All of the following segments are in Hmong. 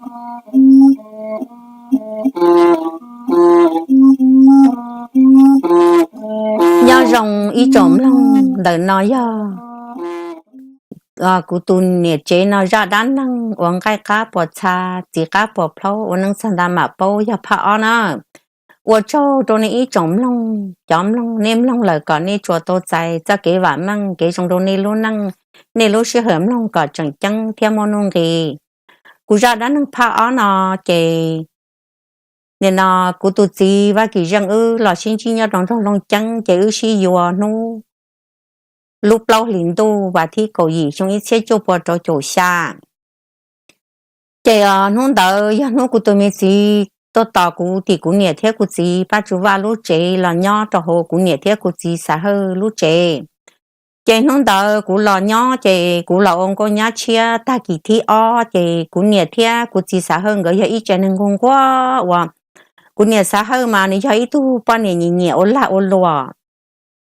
Nyob zoo ib tsoom mloog, ntawm no yog kuv tus niam tsev no zaj dab neeg uas nqaij qab puas txha, txiv qab puas plhaub, ua neej txog nta mam paub yog phaj ob na. Ua tsaug rau nej ib tsoom mloog, cov mloog nej mloog lawm kom nej tsuas tau txais txoj kev vam meej kev zoo rau nej lub neej, nej lub sij hawm mloog kom tseem ceeb thiab muaj nuj nqis. Kuv zaj dab neeg phaj ob no ces, nim no kuv tus txiv Vaj Kim Zeej wb los sib ntsib nyob rau nroog Looj Ceeb ces wb sib yuav hnub lub plaub hlis ntuj vas thib kaum yim xyoo ib txhiab cuaj pua rau caum xya. Ces hnub ntawd yog hnub kuv tus me txiv tuaj tos kuv tim kuv niam thiab kuv txiv Paj Tsu Vaj lub tsev los nyob rau hauv kuv niam thiab kuv txiv Xav Hawj lub tsev. Ces hnub ntawd kuv los nyob ces kuv los ua nkauj nyab tshiab tag kis thib ob ces kuv niam thiab kuv txiv Xav Hawj nkawd yog ib tsev neeg nquag nquag uas kuv niam Xav Hawj mas nws yog ib tug poj niam nyiam nyiam ua lag ua luam.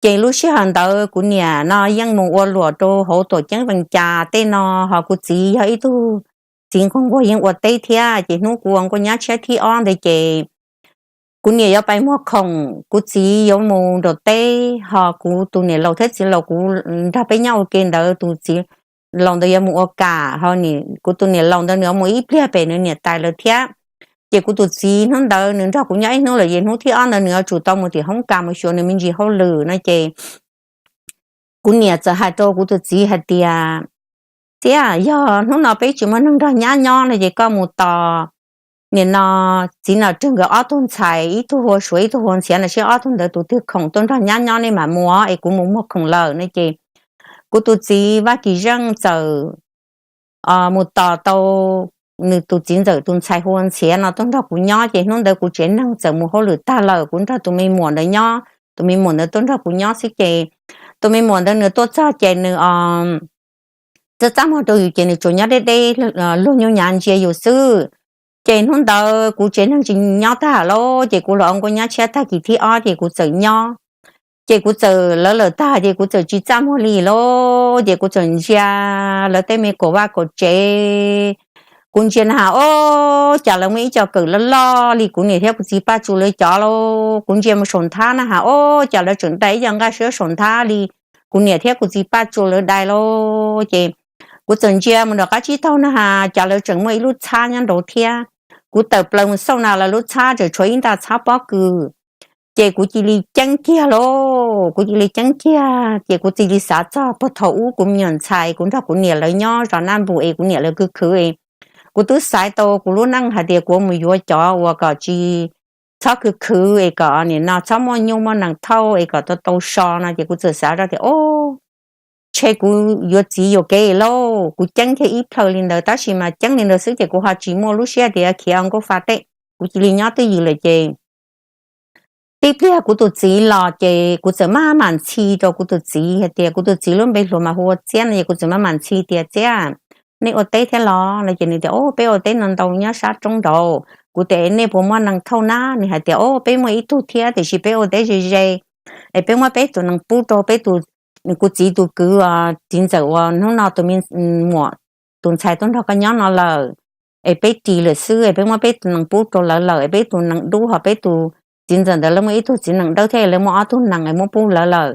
Ces lub sij hawm ntawd kuv niam no yeej mus ua luam rau hauv tuam ceeb Vees Cas tej no, ho kuv txiv yog ib tug txiv nquag nquag yeej ua teb thiab. Ces hnub kuv ua nkauj nyab tshiab thib ob ntawd ces kuv niam yuav pais muag khoom, kuv txiv yuav mus nram teb, ho kuv tus niam laus thiab txiv laus kuv nrog peb nyob ua ke ntawd, tus txiv laus ntawd yuav mus ua kam, ho kuv tus niam laus ntawd nws yuav mus ib pliag pem nws niam tais lawv thiab. Ces kuv tus txiv hnub ntawd nws nrog kuv nyob ib hnub lawm ces hnub thib ob ntawd nws yuav tsum tau mus tim hoob kas mus xyuas nws me ntsis hauj lwm no ces kuv niam txawm hais rau kuv tus txiv hais tias, Txiv, yog hnub no peb tsis muaj neeg nrog nyab nyob no ces koj mus tos nim no txiv Nom Rwg nkawd ob tug ntxhais, ib tug hu ua Suav ib tug hu ua Ntxhiav no seb ob tug ntawd tus twg khoom tuaj nrog nyab nyob nej mam mus es kuv mus muag khoom lawm no ces kuv tus txiv Vaj Kim Zeej txawm mus tos tau nws tus txiv ntxawm tus ntxhais hu ua Ntxhiav no tuaj nrog kuv nyob. Ces hnub ntawd kuv tsev neeg txawm mus hauj lwm tag lawm, kuv nrog tus me muam ntawd nyob, tus me muam ntawd tuaj nrog kuv nyob xwb. Ces tus me muam ntawd nws tuaj txog ces nws txaj txaj muag rau yus ces nws tsuas nyob deb deb luag nyuj nyav ntsia yus xwb. Ces hnub ntawd kuv tsev neeg tsis nyob tag lawm ces kuv los ua nkauj nyab tshiab tag kis thib ob ces kuv txawm nyob. Ces kuv txawm lawv lawm tag ces kuv txawm tsis txaj muag li lawm ces kuv txawm ntsia lawv tej me kaum vaj kaum tsev. Kuv ntsia na has, o, cas lawv muaj ib co kawm loj loj li kuv niam thiab kuv txiv Paj Tsu lawv cov lauj. Kuv ntsia mus saum nthab na has, o, cas lawv tseem dai ib co nqaij siab saum nthab li kuv niam thiab kuv txiv Paj Tsu lawv dai lauj. Ces kuv txawm ntsia mus nram qab tsib taug na has, cas lawv tseem muaj ib lub txhab nyob nraud thiab. Kuv tawm plaws mus xauj na lawv lub txhab tseem tshuav ib nta txhab pob kws. Ces kuv cia li ceeb kiag lauj, kuv cia li ceeb kiag ces kuv cia li xav txog puag thaum ub kuv me nyuam ntxhais kuv nrog kuv niam lawv nyob zos Naj Npus es kuv niam lawv khwv khwv es kuv twb xaiv tau kuv lub neej hais tias kuv mus yuav cov uas kom tsis txhob khwv khwv es kom nim no txhob muaj nyuj muaj nees thauj es kom tau tau so no ces kuv txawm xav zoj tias, o, ntshe kuv yuav txiv yuam kev lauj. Kuv ceeb kiag ib plhaw li ntawd tab sis mas ceeb li ntawd xwb ces kuv ho tsis muaj lub siab tias khiav nkauj fa teb, kuv cia li nyob twj ywm lawm ces tib pliag kuv tus txiv los ces kuv txawm maj mam ntxhi rau kuv tus txiv hais tias, kuv tus txiv lub npe hluas mas hu ua Txiab no ces kuv txawm maj mam ntxhi tias, Txiab, nej ua teb thiab los? No ces nws tias, O, peb ua teb no ntau nyob sab roob nraud. Kuv tias, Nej puas muaj nees thauj na? Nws hais tias, O, peb muaj ib tug thiab tiam sis peb ua teb ze ze es peb muab peb tus nees pub rau peb tus, kuv txiv tus kwv, txiv ntxawm uas hnub no tus me muam tus ntxhais tuaj nrog koj nyob no lawm es peb ris lawm xwb es peb muab peb tus nees pub rau lawv lawm es peb tus nees dub ho peb tus txiv ntxawm ntawd lawv muaj ib tug txiv nees dawb thiab lawv muaj ob tug nees es muab pub lawv lawm.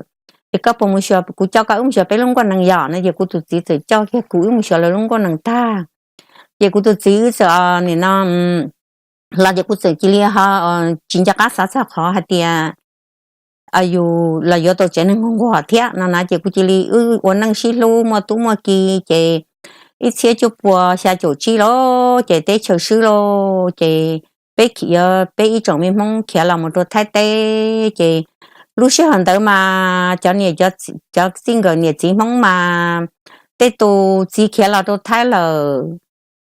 Es koj puas mus xyuas, kuv coj koj wb mus xyuas peb lub nkuaj nees yom? No ces kuv tus txiv txawm coj kiag kuv wb mus xyuas lawv lub nkuaj nees tag ces kuv tus txiv wb txawm nim no los ces kuv txawm cia li tsis nco qab xav txog qhov hais tias yus los yuav tau tsev neeg nquag nquag thiab no na ces kuv cia li wb ua neej sib hlub muaj tub muaj ki ces ib txhiab cuaj pua xya caum tsib lauj ces teb chaws swb lauj ces peb khiav, peb ib tsoom me Hmoob khiav los mus rau Thaib teb ces lub sij hawm ntawd mas cov niam, cov txij nkawm niam txiv Hmoob mas tej tus txiv khiav los rau Thaib lawm,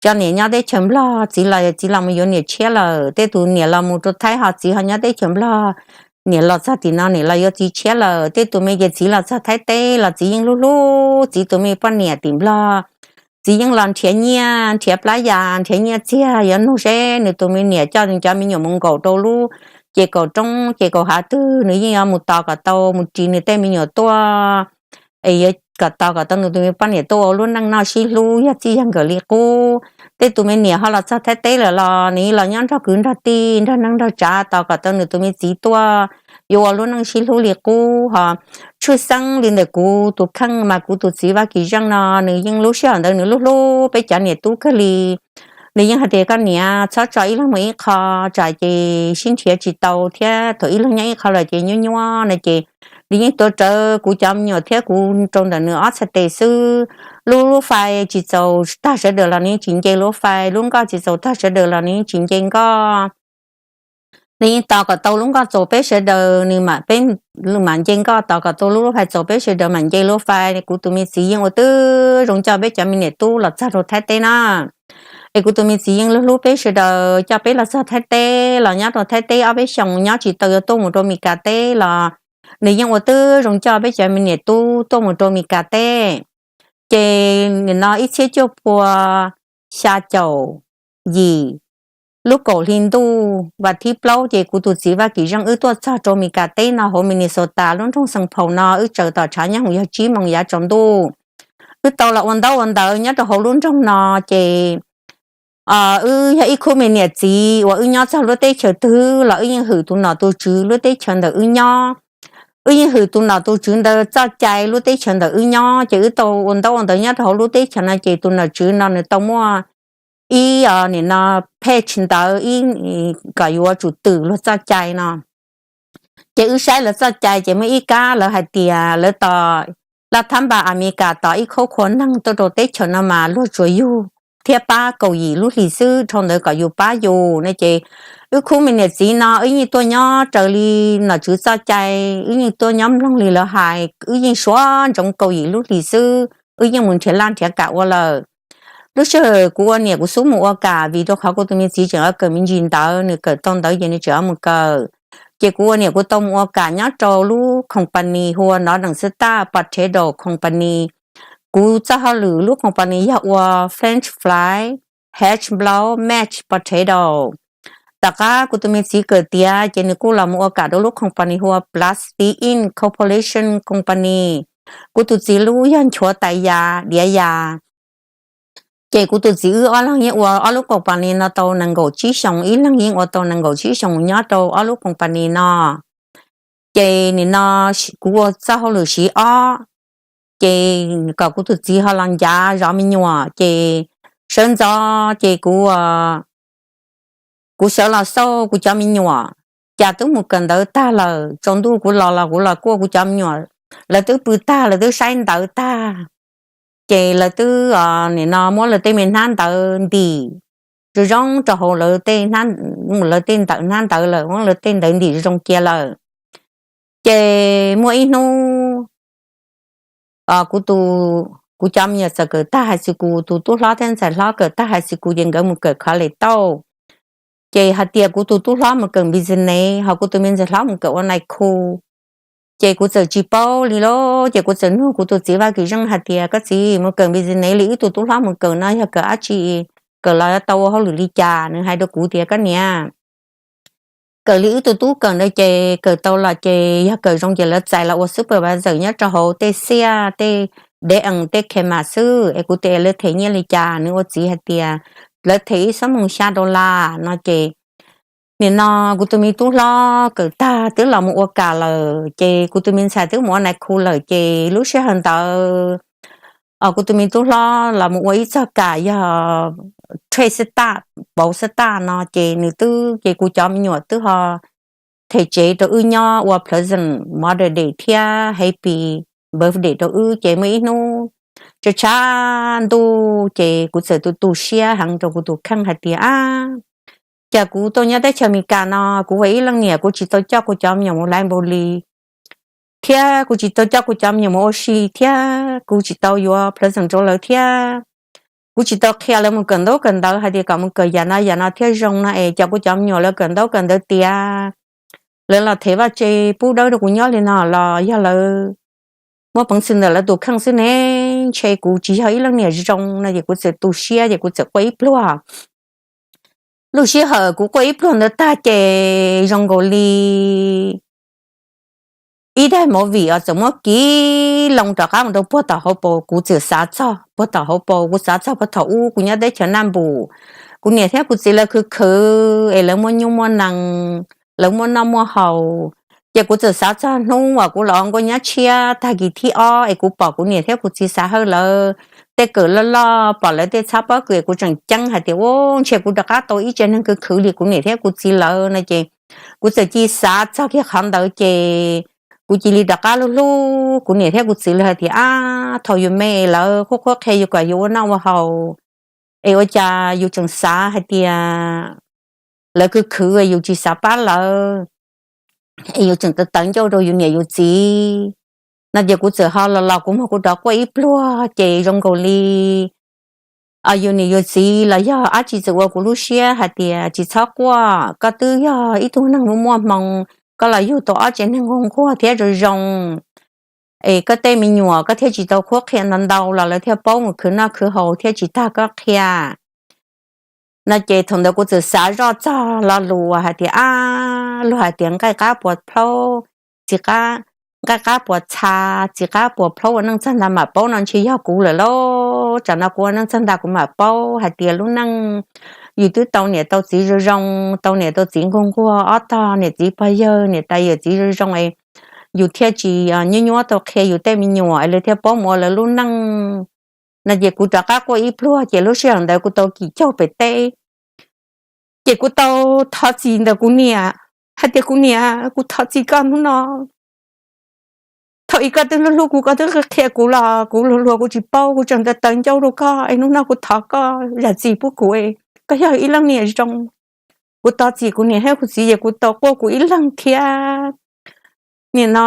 cov niam nyob teb chaws Nplog, txiv los, txiv los mus yuav niam tshiab lawm, tej tus niam los mus rau Thaib ho txiv ho nyob teb chaws Nplog, niam los txog tim no niam los yuav txiv tshiab lawm, tej tus me ces txiv los txog Thaib teb los txiv yeej hlub hlub txiv tus me poj niam tim Nplog. Txiv yeej los nrhiav nyiaj, nrhiav plab yas, nrhiav nyiaj txiag yuav nug seb nws tus me niam coj nws cov me nyuam mus nkaum rau lub ces kaum roob ces kaum hav twg nws yeej yuav mus tos kom tau mus ris nws tej me nyuam tuaj. es yuav kom tos kom tau nws tus me poj niam tuaj ua lub neej noj sib hlub yog txij yog nkawm li qub. Tej tus me niam ho los txog Thaib teb lawm los nws los nyob nrog kwv nrog tij nrog neej nrog tsav tos kom tau nws tus me txiv tuaj yuav ua lub neej sib hlub li qub ho. Tshwj xeeb li ntawm kuv tus kheej mas kuv tus txiv Vaj Kim Zeej no nws yeej lub sij hawm ntawd nws lub hlub peb cov niam tub kawg li. Nws yeej hais tias koj niam txhob tso ib leeg mus ib qho, tsam ces sib nrhiav tsis tau thiab thaum ib leeg nyob ib qho lawm ces nyuaj nyuaj no ces nws yeej tuav rawv kuv cov me nyuam thiab kuv rau ntawm nws ob txhais tes xwb. Lub fais tsis txaus tag sawv daws los nws yeej tsis nce lub fais, lub nkoj tsis txaus tag sawv daws los nws yeej tsis nce nkoj. Nws yeej tos kom tau lub nkoj txaus peb sawv daws nws mam, peb mam nce nkoj, tos kom tau lub fais txaus peb sawv daws mam nce lub fais. Kuv tus me txiv yeej ua twb zoo coj peb cov me niam tub los txog rau Thaib teb na. Es kuv tus me txiv yeej hlub hlub peb sawv daws coj peb los txog Thaib teb los nyob rau Thaib teb ob peb xyoos nyob tsis tau yuav tuaj mus rau Mes Kas teb los nws yeej ua twb zoo coj peb cov me niam tub tuaj mus rau Mes Kas teb. Ces nim no ib txhiab cuaj pua xya caum yim lub kaum hli ntuj vas thib plaub ces kuv tus txiv Vaj Kim Zeej wb tuaj txog rau Mes Kas teb no hauv Minnesota lub nroog Xeev Phaum no, wb tsaws tom tshav nyob hoom yog tsib moos yav tsaus ntuj. Wb tau los ua ntaub ua ntawv nyob rau hauv lub nroog no ces wb yog ib khub me niam txiv uas wb nyob txog lub teb chaws twg los wb yeej hwm tus nom tus tswv lub teb chaws ntawm wb nyob. Wb yeej hwm tus nom tus tswv ntawd txoj cai lub teb chaws ntawm wb nyob. Ces wb tau ua ntaub ua ntawv nyob rau hauv lub teb chaws no ces tus nom tswv no nws tau muaj ib, nim no, page ntawd ib, kom yuav tsum twm luag txoj cai no. Ces wb saib lawv txoj cai ces muaj ib kab lawv hais tias lawv tos laj thab npas Amelikas tos ib khub qhua neeg tuaj rau teb chaws no mas luag tsuas yug thiab pab kaum yim lub hlis xwb, dhau ntawd kom yus pab yus no ces wb khub me niam txiv no wb yeej tuaj nyob raws li nom tswv txoj cai, wb yeej tuaj nyob mloog li lawv hais, wb yeej suav ntsoov kaum yim lub hlis xwb, wb yeej mus nrhiav laj nrhiav kam ua lawm. Lub sij hawm kuv ua niam kuv xub mus ua kam vim rau qhov kuv tus me txiv tseem kawm me ntsis ntawv, nws kawm tau ntawv ces nws tseem mus kawm. Ces kuv ua niam kuv tau mus ua kam nyob rau lub company hu ua Northern Star Potato Company. Kuv txoj hauj lwm lub company yog ua French fry, hash brown, mashed potato. Tom qab kuv tus me txiv kawm tiav ces nws kuj los mus ua kam rau lub company hu ua Plastic Ink Corporation Company. Kuv tus txiv lub yog nchuav tais yas diav yas. Ces kuv tus txiv wb ob leeg yeej ua ob lub company no tau nees nkaum tsib xyoos, ib leeg yeej ua tau nees nkaum tsib xyoos nyob rau ob lub company no. Ces nim no kuv ua txoj hauj lwm siv ob, ces kom kuv tus txiv ho los ncav zov me nyuam. Ces sawv ntxov ces kuv, kuv sawv los xauj kuv cov me nyuam, cas twb mus kawm ntawv tag lawm. Tsaus ntuj kuv los los kuv los kuaj kuv cov me nyuam, lawv twb pw tag lawv twb saib ntawv tag. Ces lawv twb, nim no muab lawv tej me hnab ntawv ntim zoo zoo rau hauv lawv tej, lawv tej ntawv hnab ntawv lawm, muab lawv tej ntawv ntim zoo zoo cia lawm. Ces muaj ib hnub kuv tus, kuv cov me nyuam txawm kawm tag high school, tus tub hlob thiab ntxhais hlob kawm tag high school ces nkawd mus kawm college tau. Ces hais tias kuv tus tub hlob mus kawm business ho kuv tus me ntxhais hlob mus kawm ua nais khu. Ces kuv txawm tsis paub li lauj, ces kuv txawm nug kuv tus txiv Vaj Kim Zeej hais tias koj txiv, mus kawm business li wb tus tub hlob mus kawm no yog kawm dab tsi, kawm los tau ua hauj lwm li cas? Nws hais rau kuv tias koj niam, kawm li wb tus tub kawm ntawd ces kawm tau los ces yog kawm zoo ces lawv txais los ua supervisor nyob rau hauv tej xiaj tej dev ees tej khemas xwb. Es kuv tias lawv them nyiaj li cas? Nws ua txiv hais tias lawv them ib xuab moos xya dollar no ces nim no kuv tus me tub hlob kawm tag twb los mus ua kam lawm, ces kuv tus me ntxhais twb mus ua nais khu lawm. Ces lub sij hawm ntawd kuv tus me tub hlob los mus ua ib txog kam yog trade xwb taj, pauv xwb taj no ces nws twb, ces kuv cov me nyuam twb ho them tsev rau wb nyob ua present Mother's Day thiab Happy Birthday rau wb. Ces muaj ib hnub tshav tshav ntuj ces kuv txawm tu tu siab heev rau kuv tus kheej hais tias ab, cas kuv tuaj nyob teb chaws Amelikas no kuv ua ib leej niam kuv tsis tau coj kuv cov me nyuam mus laiv npaum li, thiab kuv tsis tau coj kuv cov me nyuam mus ua si thiab kuv tsis tau yuav present rau lawv thiab kuv tsis tau qhia lawv mus kawm ntaub kawm ntawv hais tias kom mus kawm yam no yam no thiaj zoo no es cas kuv cov me nyuam lawv kawm ntaub kawm ntawv tiav, lawv los them vaj tse pub dawb rau kuv nyob li no los yog lawv muab peev xwm ntawm lawv tus kheej xwb ne, ntshe kuv tsis yog ib leej niam zoo no. Ces kuv txawm tu siab ces kuv txawm quaj ib pluag. Lub sij hawm kuv quaj ib pluag ntawd tag ces zoo nkaus li ib daim movie os txawm muab kiv loo rov qab mus rau puag tom hauv paus. Kuv txawm xav txog puag tom hauv paus, kuv xav txog puag thaum ub kuv nyob teb chaws Naj Npum, kuv niam thiab kuv txiv lawv khwv khwv es lawv muaj nyuj muaj nees, lawv muaj noj muaj haus. Ces kuv txawm xav txog hnub uas kuv los ua nkauj nyab tshiab tag kis thib ob es kuv pom kuv niam thiab kuv txiv Xav Hawj lawv tej kawm loj loj, pom lawv tej txhab pob kws, kuv tseem ceeb hais tias, Ua, ntshe kuv rov qab tau ib tsev neeg khwv khwv li kuv niam thiab kuv txiv lawv no. Ces kuv txawm cia li xav txog kiag qhov ntawd ces kuv cia li rov qab hlub hlub kuv niam thiab kuv txiv lawv hais tias, Ab, thaum yus me lawv qhuab qhuab qhia yus kom yus ua noj ua haus, es ua cas yus tseem xav hais tias lawv khwv khwv yus tsis xav pab lawv, es yus tseem tawv tawv ncauj rau yus niam yus txiv no. Ces kuv txawm ho los los kuv muab kuv rov quaj ib pluag ces zoo nkaus li yus niam yus txiv los yog dab tsi txawm ua kuv lub siab hais tias, Tsis txhob quaj, koj twb yog ib tug neeg muaj muaj hmoo, koj los yug tau ob tsev neeg nquag nquag thiab zoo zoo, es koj tej me nyuam koj thiaj tsis tau qhuab qhia ntau ntau los lawv thiaj paub mus khwv noj khwv haus thiaj tsis tag koj qhia no. Ces thaum ntawd kuv txawm xav zoj txog lo lus uas hais tias, Ab, luag hais tias nqaij qab puas plaub, txiv qab, nqaij qab puas txha, txiv qab puas plaub ua neej txog ntag mam paub no, ntshe yog kuv lawm lauj. Tsam no kuv ua neej txog ntag kuv mam paub hais tias lub neej yus twb tau niam tau txiv zoo zoo, tau niam tau txiv nquag nquag, ob tog niam txiv pog yawg, niam tais yawm txiv zoo zoo es yus thiaj tsis nyuaj nyuaj tau qhia yus tej me nyuam es lawv thiaj paub mus ua lawv lub neej no. Ces kuv rov qab quaj ib pluag ces lub sij hawm ntawd kuv tau kis caug pem teb. Ces kuv tau thov txim ntawm kuv niam hais tias, Kuv niam, kuv thov txim koj hnub no. Thaum ub koj twb hlub hlub kuv, koj twb qhia kuv los kuv luag luag kuv tsis paub, kuv tseem tawv tawv ncauj rau koj es hnub no kuv thov koj zam txim pub kuv, koj yog ib leej niam zoo. Kuv thov txim kuv niam thiab kuv txiv ces kuv tau quaj kuv ib leeg thiab. Nim no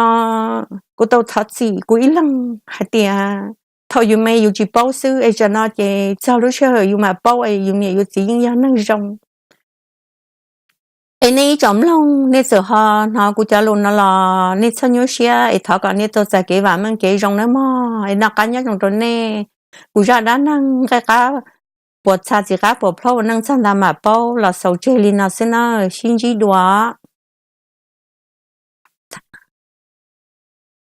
kuv tau thov txim kuv ib leeg hais tias thaum yus me yus tsis paub xwb es tsam no ces txog lub sij hawm yus mam paub es yus niam yus txiv yeej yog neeg zoo. Es nej ib tsoom mloog, nej txawm ho hnov kuv cov lus no los nej txhob nyuaj siab es thov kom nej tau txais kev vam meej kev zoo nawb mog. Es noj qab nyob zoo rau nej. Kuv zaj dab neeg nqaij qab puas txha txiv qab puas plhaub ua neej txog ntawd mam paub los xaus tseg li no xwb na, sib ntsib dua.